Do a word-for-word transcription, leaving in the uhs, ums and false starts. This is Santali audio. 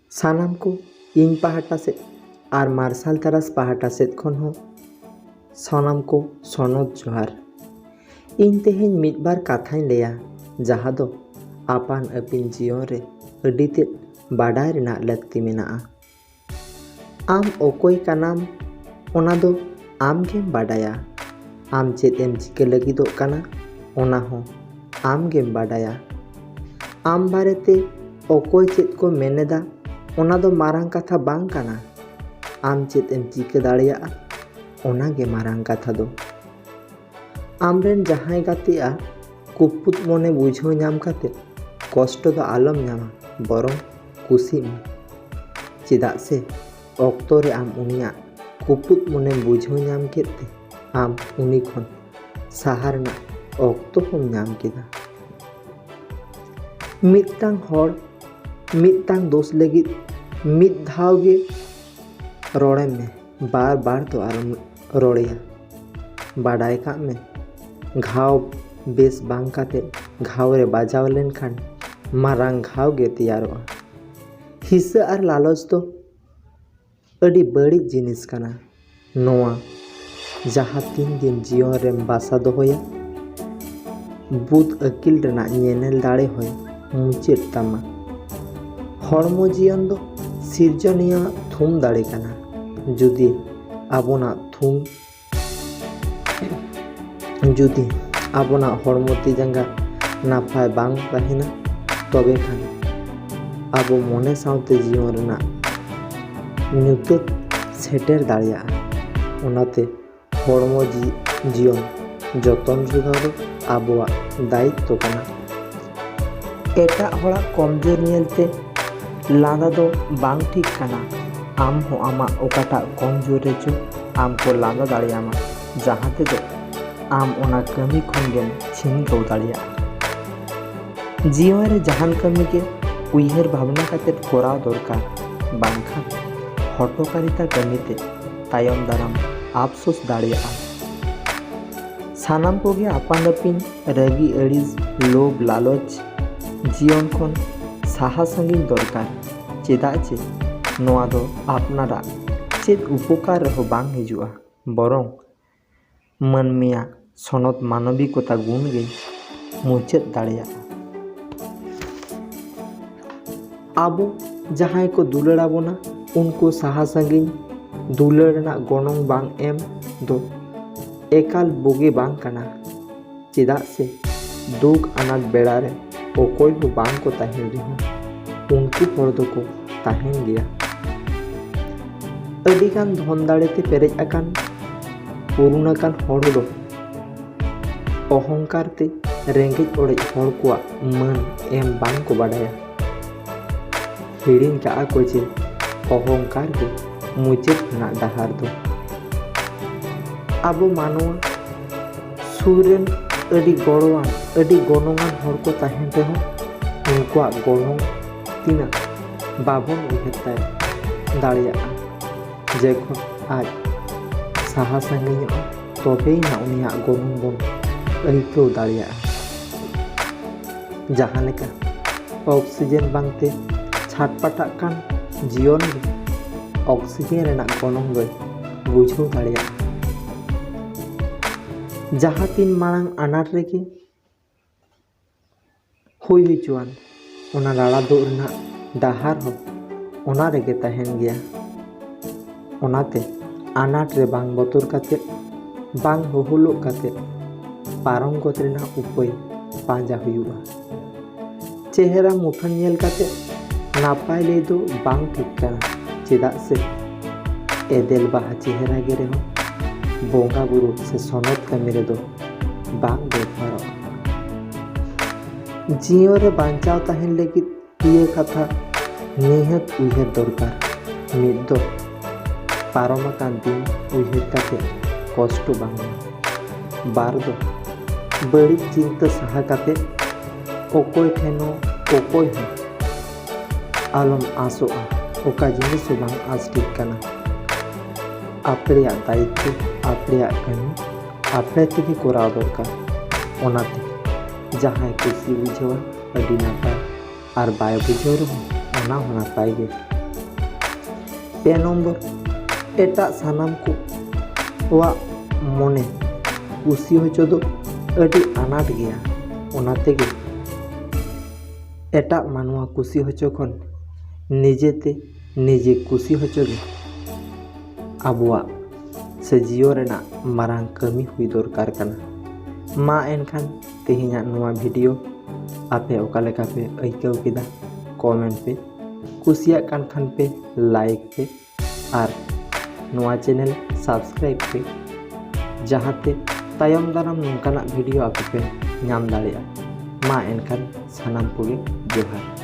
ᱥᱟᱱᱟᱢ ᱠᱚ ᱤᱧ ᱯᱟᱦᱴᱟ ᱥᱮᱫ ᱟᱨ ᱢᱟᱨᱥᱟᱞ ᱛᱟᱨᱟᱥ ᱯᱟᱦᱴᱟ ᱥᱮᱫ ᱠᱷᱚᱱ ᱦᱚᱸ ᱥᱟᱱᱟᱢ ᱠᱚ ᱥᱚᱱᱚᱛ ᱡᱚᱦᱟᱨ᱾ ᱤᱧ ᱛᱮᱦᱮᱧ ᱢᱤᱫ ᱵᱟᱨ ᱠᱟᱛᱷᱟᱧ ᱞᱟᱹᱭᱟ, ᱡᱟᱦᱟᱸ ᱫᱚ ᱟᱯᱟᱱ ᱟᱹᱯᱤᱱ ᱡᱤᱭᱚᱱ ᱨᱮ ᱟᱹᱰᱤ ᱛᱮᱫ ᱵᱟᱰᱟᱭ ᱨᱮᱱᱟᱜ ᱞᱟᱹᱠᱛᱤ ᱢᱮᱱᱟᱜᱼᱟ᱾ ᱟᱢ ᱚᱠᱚᱭ ᱠᱟᱱᱟᱢ, ᱚᱱᱟ ᱫᱚ ᱟᱢ ᱜᱮᱢ ᱵᱟᱰᱟᱭᱟ᱾ ᱟᱢ ᱪᱮᱫ ᱮᱢ ᱪᱤᱠᱟᱹ ᱞᱟᱹᱜᱤᱫᱚᱜ ᱠᱟᱱᱟ, ᱚᱱᱟ ᱦᱚᱸ ᱟᱢ ᱜᱮᱢ ᱵᱟᱰᱟᱭᱟ᱾ ᱟᱢ ᱵᱟᱨᱮᱛᱮ ᱚᱠᱚᱭ ᱪᱮᱫ ᱠᱚ ᱢᱮᱱᱮᱫᱟ, ᱚᱱᱟ ᱫᱚ ᱢᱟᱨᱟᱝ ᱠᱟᱛᱷᱟ ᱵᱟᱝ ᱠᱟᱱᱟ᱾ ᱟᱢ ᱪᱮᱫ ᱮᱢ ᱪᱤᱠᱟᱹ ᱫᱟᱲᱮᱭᱟᱜᱼᱟ, ᱚᱱᱟ ᱜᱮ ᱢᱟᱨᱟᱝ ᱠᱟᱛᱷᱟ ᱫᱚ᱾ ᱟᱢᱨᱮᱱ ᱡᱟᱦᱟᱸᱭ ᱜᱟᱛᱮᱜᱼᱟ, ᱠᱩᱯᱩᱫ ᱢᱚᱱᱮ ᱵᱩᱡᱷᱟᱹᱣ ᱧᱟᱢ ᱠᱟᱛᱮ ᱠᱚᱥᱴᱚ ᱫᱚ ᱟᱞᱚᱢ ᱧᱟᱢᱟ, ᱵᱚᱨᱚᱝ ᱠᱩᱥᱤᱜ ᱢᱮ᱾ ᱪᱮᱫᱟᱜ ᱥᱮ ᱚᱠᱛᱚ ᱨᱮ ᱟᱢ ᱩᱱᱤᱭᱟᱜ ᱠᱩᱯᱩᱫ ᱢᱚᱱᱮᱢ ᱵᱩᱡᱷᱟᱹᱣ ᱧᱟᱢ ᱠᱮᱫ ᱛᱮ ᱟᱢ ᱩᱱᱤ ᱠᱷᱚᱱ ᱥᱟᱦᱟ ᱨᱮᱱᱟᱜ ᱚᱠᱛᱚ ᱦᱚᱸᱢ ᱧᱟᱢ ᱠᱮᱫᱟ᱾ ᱢᱤᱫᱴᱟᱝ ᱦᱚᱲ ᱢᱤᱫᱴᱟᱝ ᱫᱳᱥ ᱞᱟᱹᱜᱤᱫ ᱢᱤᱫ ᱫᱷᱟᱣ ᱜᱮ ᱨᱚᱲᱮ ᱢᱮ, ᱵᱟᱨ ᱵᱟᱨ ᱫᱚ ᱟᱞᱚᱢ ᱨᱚᱲᱮᱭᱟ᱾ ᱵᱟᱰᱟᱭ ᱠᱟᱜ ᱢᱮ, ᱜᱷᱟᱣ ᱵᱮᱥ ᱵᱟᱝ ᱠᱟᱛᱮ ᱜᱷᱟᱣ ᱨᱮ ᱵᱟᱡᱟᱣ ᱞᱮᱱᱠᱷᱟᱱ ᱢᱟᱨᱟᱝ ᱜᱷᱟᱣ ᱜᱮ ᱛᱮᱭᱟᱨᱚᱜᱼᱟ᱾ ᱦᱤᱥᱟᱹ ᱟᱨ ᱞᱟᱞᱚᱪ ᱫᱚ ᱟᱹᱰᱤ ᱵᱟᱹᱲᱤᱡ ᱡᱤᱱᱤᱥ ᱠᱟᱱᱟ᱾ ᱱᱚᱣᱟ ᱡᱟᱦᱟᱸ ᱛᱤᱱ ᱫᱤᱱ ᱡᱤᱭᱚᱱ ᱨᱮᱢ ᱵᱟᱥᱟ ᱫᱚᱦᱚᱭᱟ, ᱵᱩᱫ ᱟᱹᱠᱤᱞ ᱨᱮᱱᱟᱜ ᱧᱮᱱᱮᱞ ᱫᱟᱲᱮ ᱦᱚᱸᱭ ᱢᱩᱪᱟᱹᱫ ᱛᱟᱢᱟ᱾ ᱦᱚᱲᱢᱚ ᱡᱤᱭᱚᱱ ᱫᱚ ᱥᱤᱨᱡᱚᱱᱤᱭᱟᱹᱣᱟᱜ ᱛᱷᱩᱢ ᱫᱟᱲᱮ ᱠᱟᱱᱟ᱾ ᱡᱩᱫᱤ ᱟᱵᱚᱱᱟᱜ ᱛᱷᱩᱢ ᱡᱩᱫᱤ ᱟᱵᱚᱱᱟᱜ ᱦᱚᱲᱢᱚ ᱛᱤ ᱡᱟᱸᱜᱟ ᱱᱟᱯᱟᱭ ᱵᱟᱝ ᱛᱟᱦᱮᱱᱟ, ᱛᱚᱵᱮ ᱠᱷᱟᱱ ᱟᱵᱚ ᱢᱚᱱᱮ ᱥᱟᱶᱛᱮ ᱡᱤᱭᱚᱱ ᱨᱮᱱᱟᱜ ᱧᱩᱛᱟᱹᱛ ᱥᱮᱴᱮᱨ ᱫᱟᱲᱮᱭᱟᱜᱼᱟ᱾ ᱚᱱᱟᱛᱮ ᱦᱚᱲᱢᱚ ᱡᱤ-, ᱡᱤᱭᱚᱱ ᱡᱚᱛᱚᱱ ᱡᱚᱜᱟᱣ ᱫᱚ ᱟᱵᱚᱣᱟᱜ ᱫᱟᱭᱤᱛᱛᱚ ᱠᱟᱱᱟ᱾ ᱮᱴᱟᱜ ᱦᱚᱲᱟᱜ ᱠᱚᱢᱡᱳᱨ ᱧᱮᱞᱛᱮ ᱞᱟᱸᱫᱟ ᱫᱚ ᱵᱟᱝ ᱴᱷᱤᱠ ᱠᱟᱱᱟ᱾ ᱟᱢ ᱦᱚᱸ ᱟᱢᱟᱜ ᱚᱠᱟᱴᱟᱜ ᱠᱚᱢᱡᱳᱨ ᱨᱮᱪᱚ ᱟᱢ ᱠᱚ ᱞᱟᱸᱫᱟ ᱫᱟᱲᱮᱭᱟᱢᱟ, ᱡᱟᱦᱟᱸ ᱛᱮᱫᱚ ᱟᱢ ᱚᱱᱟ ᱠᱟᱹᱢᱤ ᱠᱷᱚᱱ ᱜᱮᱢ ᱪᱷᱤᱱᱜᱟᱹᱣ ᱫᱟᱲᱮᱭᱟᱜᱼᱟ᱾ ᱡᱤᱭᱚᱱ ᱨᱮ ᱡᱟᱦᱟᱱ ᱠᱟᱹᱢᱤ ᱜᱮ ᱩᱭᱦᱟᱹᱨ ᱵᱷᱟᱵᱽᱱᱟ ᱠᱟᱛᱮ ᱠᱚᱨᱟᱣ ᱫᱚᱨᱠᱟᱨ, ᱵᱟᱝᱠᱷᱟᱱ ᱦᱚᱴᱚᱠᱟᱨᱤᱛᱟ ᱠᱟᱹᱢᱤᱛᱮ ᱛᱟᱭᱚᱢ ᱫᱟᱨᱟᱢ ᱟᱯᱥᱳᱥ ᱫᱟᱲᱮᱭᱟᱜᱼᱟ᱾ ᱥᱟᱱᱟᱢ ᱠᱚᱜᱮ ᱟᱯᱟᱱ ᱟᱹᱯᱤᱱ ᱨᱟᱹᱜᱤ ᱟᱹᱲᱤᱥ, ᱞᱳᱵᱷ ᱞᱟᱞᱚᱪ ᱡᱤᱭᱚᱱ ᱠᱷᱚᱱ ᱥᱟᱦᱟ ᱥᱟᱺᱜᱤᱧ ᱫᱚᱨᱠᱟᱨ᱾ ᱪᱮᱫᱟᱜ ᱪᱮ ᱱᱚᱣᱟ ᱫᱚ ᱟᱯᱱᱟᱨᱟᱜ ᱪᱮᱫ ᱩᱯᱚᱠᱟᱨ ᱨᱮᱦᱚᱸ ᱵᱟᱝ ᱦᱤᱡᱩᱜᱼᱟ, ᱵᱚᱨᱚᱝ ᱢᱟᱹᱱᱢᱤᱭᱟᱜ ᱥᱚᱱᱚᱛ ᱢᱟᱱᱚᱵᱤᱠᱚᱛᱟ ᱜᱩᱱ ᱜᱮ ᱢᱩᱪᱟᱹᱫ ᱫᱟᱲᱮᱭᱟᱜᱼᱟ᱾ ᱟᱵᱚ ᱡᱟᱦᱟᱸᱭ ᱠᱚ ᱫᱩᱞᱟᱹᱲ ᱟᱵᱚᱱᱟ, ᱩᱱᱠᱩ ᱥᱟᱦᱟ ᱥᱟᱺᱜᱤᱧ ᱫᱩᱞᱟᱹᱲ ᱨᱮᱱᱟᱜ ᱜᱚᱱᱚᱝ ᱵᱟᱝ ᱮᱢ ᱫᱚ ᱮᱠᱟᱞ ᱵᱩᱜᱤ ᱵᱟᱝ ᱠᱟᱱᱟ᱾ ᱪᱮᱫᱟᱜ ᱥᱮ ᱫᱩᱠ ᱟᱱᱟᱴ ᱵᱮᱲᱟ ᱨᱮ ᱚᱠᱚᱭ ᱦᱚᱸ ᱵᱟᱝ ᱠᱚ ᱛᱟᱦᱮᱱ ᱨᱮᱦᱚᱸ, ᱩᱱᱠᱩ ᱦᱚᱲ ᱫᱚᱠᱚ ᱛᱟᱦᱮᱱ ᱜᱮᱭᱟ᱾ ᱟᱹᱰᱤᱜᱟᱱ ᱫᱷᱚᱱ ᱫᱟᱲᱮ ᱛᱮ ᱯᱮᱨᱮᱡ ᱟᱠᱟᱱ ᱯᱩᱨᱩᱱ ᱟᱠᱟᱱ ᱦᱚᱲ ᱫᱚ ᱚᱦᱚᱝᱠᱟᱨ ᱛᱮ ᱨᱮᱸᱜᱮᱡ ᱚᱲᱮᱡ ᱦᱚᱲ ᱠᱚᱣᱟᱜ ᱢᱟᱹᱱ ᱮᱢ ᱵᱟᱝ ᱠᱚ ᱵᱟᱰᱟᱭᱟ᱾ ᱦᱤᱲᱤᱧ ᱠᱟᱜᱼᱟ ᱠᱚ ᱡᱮ ᱚᱦᱚᱝᱠᱟᱨ ᱜᱮ ᱢᱩᱪᱟᱹᱫ ᱨᱮᱱᱟᱜ ᱰᱟᱦᱟᱨ ᱫᱚ᱾ ᱟᱵᱚ ᱢᱟᱱᱣᱟ ᱥᱩᱨ ᱨᱮᱱ ᱟᱹᱰᱤ ᱜᱚᱲᱚᱣᱟᱱ, ᱟᱹᱰᱤ ᱜᱚᱱᱚᱝᱟᱱ ᱦᱚᱲ ᱠᱚ ᱛᱟᱦᱮᱱ ᱨᱮᱦᱚᱸ, ᱩᱱᱠᱩᱣᱟᱜ ᱜᱚᱱᱚᱝ ᱛᱤᱱᱟᱹᱜ ᱵᱟᱵᱚᱱ ᱩᱭᱦᱟᱹᱨ ᱫᱟᱲᱮ-, ᱫᱟᱲᱮᱭᱟᱜᱼᱟ᱾ ᱡᱚᱠᱷᱚᱱ ᱟᱡ ᱥᱟᱦᱟ ᱥᱟᱺᱜᱤᱧᱚᱜᱼᱟ, ᱛᱚᱵᱮᱭᱮᱱᱟ ᱩᱱᱤᱭᱟᱜ ᱜᱚᱱᱚᱝ ᱵᱚᱱ ᱟᱹᱭᱠᱟᱹᱣ ᱫᱟᱲᱮᱭᱟᱜᱼᱟ᱾ ᱡᱟᱦᱟᱸ ᱞᱮᱠᱟ ᱚᱠᱥᱤᱡᱮᱱ ᱵᱟᱝᱛᱮ ᱪᱷᱟᱴᱯᱟᱴᱟᱜ ᱠᱟᱱ ᱡᱤᱭᱚᱱ ᱜᱮ ᱚᱠᱥᱤᱡᱮᱱ ᱨᱮᱱᱟᱜ ᱜᱚᱱᱚᱝ ᱫᱚᱭ ᱵᱩᱡᱷᱟᱹᱣ ᱫᱟᱲᱮᱭᱟᱜᱼᱟ᱾ ᱡᱟᱦᱟᱸ ᱛᱤᱱ ᱢᱟᱲᱟᱝ ᱟᱱᱟᱴ ᱨᱮᱜᱮ ᱦᱩᱭ ᱦᱚᱪᱚᱣᱟᱱ, ᱚᱱᱟ ᱨᱟᱲᱟ ᱫᱩᱜ ᱨᱮᱱᱟᱜ ᱰᱟᱦᱟᱨ ᱦᱚᱸ ᱚᱱᱟ ᱨᱮᱜᱮ ᱛᱟᱦᱮᱱ ᱜᱮᱭᱟ᱾ ᱚᱱᱟᱛᱮ ᱟᱱᱟᱴ ᱨᱮ ᱵᱟᱝ ᱵᱚᱛᱚᱨ ᱠᱟᱛᱮ, ᱵᱟᱝ ᱦᱩᱦᱩᱞᱚᱜ ᱠᱟᱛᱮ ᱯᱟᱨᱚᱢ ᱜᱚᱫ ᱨᱮᱱᱟᱜ ᱩᱯᱟᱹᱭ ᱯᱟᱸᱡᱟ ᱦᱩᱭᱩᱜᱼᱟ᱾ ᱪᱮᱦᱨᱟ ᱢᱩᱴᱷᱟᱹᱱ ᱧᱮᱞ ᱠᱟᱛᱮ ᱱᱟᱯᱟᱭ ᱞᱟᱹᱭ ᱫᱚ ᱵᱟᱝ ᱴᱷᱤᱠ ᱠᱟᱱᱟ, ᱪᱮᱫᱟᱜ ᱥᱮ ᱮᱫᱮᱞ ᱵᱟᱦᱟ ᱪᱮᱦᱨᱟ ᱜᱮ ᱨᱮᱦᱚᱸ ᱵᱚᱸᱜᱟ ᱵᱩᱨᱩ ᱥᱮ ᱥᱚᱱᱚᱛ ᱠᱟᱹᱢᱤ ᱨᱮᱫᱚ ᱵᱟᱝ ᱵᱮᱵᱚᱦᱟᱨᱚᱜᱼᱟ᱾ ᱡᱤᱭᱚᱱ ᱨᱮ ᱵᱟᱧᱪᱟᱣ ᱛᱟᱦᱮᱱ ᱞᱟᱹᱜᱤᱫ ᱯᱮᱭᱟ ᱠᱟᱛᱷᱟ ᱱᱤᱦᱟᱹᱛ ᱩᱭᱦᱟᱹᱨ ᱫᱚᱨᱠᱟᱨ᱾ ᱢᱤᱫ ᱫᱚ ᱯᱟᱨᱚᱢ ᱟᱠᱟᱱ ᱫᱤᱱ ᱩᱭᱦᱟᱹᱨ ᱠᱟᱛᱮ ᱠᱚᱥᱴᱚ ᱵᱟᱝ ᱧᱟᱢ᱾ ᱵᱟᱨ ᱫᱚ ᱵᱟᱹᱲᱤᱡ ᱪᱤᱱᱛᱟᱹ ᱥᱟᱦᱟ ᱠᱟᱛᱮ ᱚᱠᱚᱭ ᱴᱷᱮᱱ ᱦᱚᱸ, ᱚᱠᱚᱭ ᱦᱚᱸ ᱟᱞᱚᱢ ᱟᱸᱥᱚᱜᱼᱟ, ᱚᱠᱟ ᱡᱤᱱᱤᱥ ᱦᱚᱸ ᱵᱟᱝ ᱟᱸᱥ ᱴᱷᱤᱠ ᱠᱟᱱᱟ᱾ ᱟᱯᱲᱮᱭᱟᱜ ᱫᱟᱭᱤᱛᱛᱚ, ᱟᱯᱲᱮᱭᱟᱜ ᱠᱟᱹᱢᱤ ᱟᱯᱲᱮ ᱛᱮᱜᱮ ᱠᱚᱨᱟᱣ ᱫᱚᱨᱠᱟᱨ᱾ ᱚᱱᱟᱛᱮ ᱡᱟᱦᱟᱸᱭ ᱠᱩᱥᱤ ᱵᱩᱡᱷᱟᱹᱣᱟ, ᱟᱹᱰᱤ ᱱᱟᱯᱟᱭ, ᱟᱨ ᱵᱟᱭ ᱵᱩᱡᱷᱟᱹᱣ ᱨᱮᱦᱚᱸ ᱚᱱᱟ ᱦᱚᱸ ᱱᱟᱯᱟᱭ ᱜᱮ᱾ ᱯᱮ ᱱᱚᱢᱵᱚᱨ, ᱮᱴᱟᱜ ᱥᱟᱱᱟᱢ ᱠᱚᱣᱟᱜ ᱢᱚᱱᱮ ᱠᱩᱥᱤ ᱦᱚᱪᱚ ᱫᱚ ᱟᱹᱰᱤ ᱟᱱᱟᱴ ᱜᱮᱭᱟ᱾ ᱚᱱᱟ ᱛᱮᱜᱮ ᱮᱴᱟᱜ ᱢᱟᱱᱣᱟ ᱠᱩᱥᱤ ᱦᱚᱪᱚ ᱠᱷᱚᱱ ᱱᱤᱡᱮᱛᱮ ᱱᱤᱡᱮ ᱠᱩᱥᱤ ᱦᱚᱪᱚ ᱜᱮ ᱟᱵᱚᱣᱟᱜ ᱥᱮ ᱡᱤᱭᱚᱱ ᱨᱮᱱᱟᱜ ᱢᱟᱨᱟᱝ ᱠᱟᱹᱢᱤ ᱦᱩᱭ ᱫᱚᱨᱠᱟᱨ ᱠᱟᱱᱟ᱾ ᱢᱟ ᱮᱱᱠᱷᱟᱱ ᱛᱮᱦᱮᱧᱟᱜ ᱱᱚᱣᱟ ᱵᱷᱤᱰᱤᱭᱳ ᱟᱯᱮ ᱚᱠᱟ ᱞᱮᱠᱟ ᱯᱮ ᱟᱹᱭᱠᱟᱹᱣ ᱠᱮᱫᱟ, ᱠᱚᱢᱮᱱᱴ ᱯᱮ᱾ ᱠᱩᱥᱤᱭᱟᱜ ᱠᱟᱱ ᱠᱷᱟᱱ ᱯᱮ ᱞᱟᱭᱤᱠ ᱯᱮ ᱟᱨ ᱱᱚᱣᱟ ᱪᱮᱱᱮᱞ ᱥᱟᱵᱥᱠᱨᱟᱭᱤᱵ ᱯᱮ, ᱡᱟᱦᱟᱸᱛᱮ ᱛᱟᱭᱚᱢ ᱫᱟᱨᱟᱢ ᱱᱚᱝᱠᱟᱱᱟᱜ ᱵᱷᱤᱰᱤᱭᱳ ᱟᱯᱮ ᱯᱮ ᱧᱟᱢ ᱫᱟᱲᱮᱭᱟᱜᱼᱟ᱾ ᱢᱟ ᱮᱱᱠᱷᱟᱱ ᱥᱟᱱᱟᱢ ᱠᱚᱜᱮ ᱡᱚᱦᱟᱨ᱾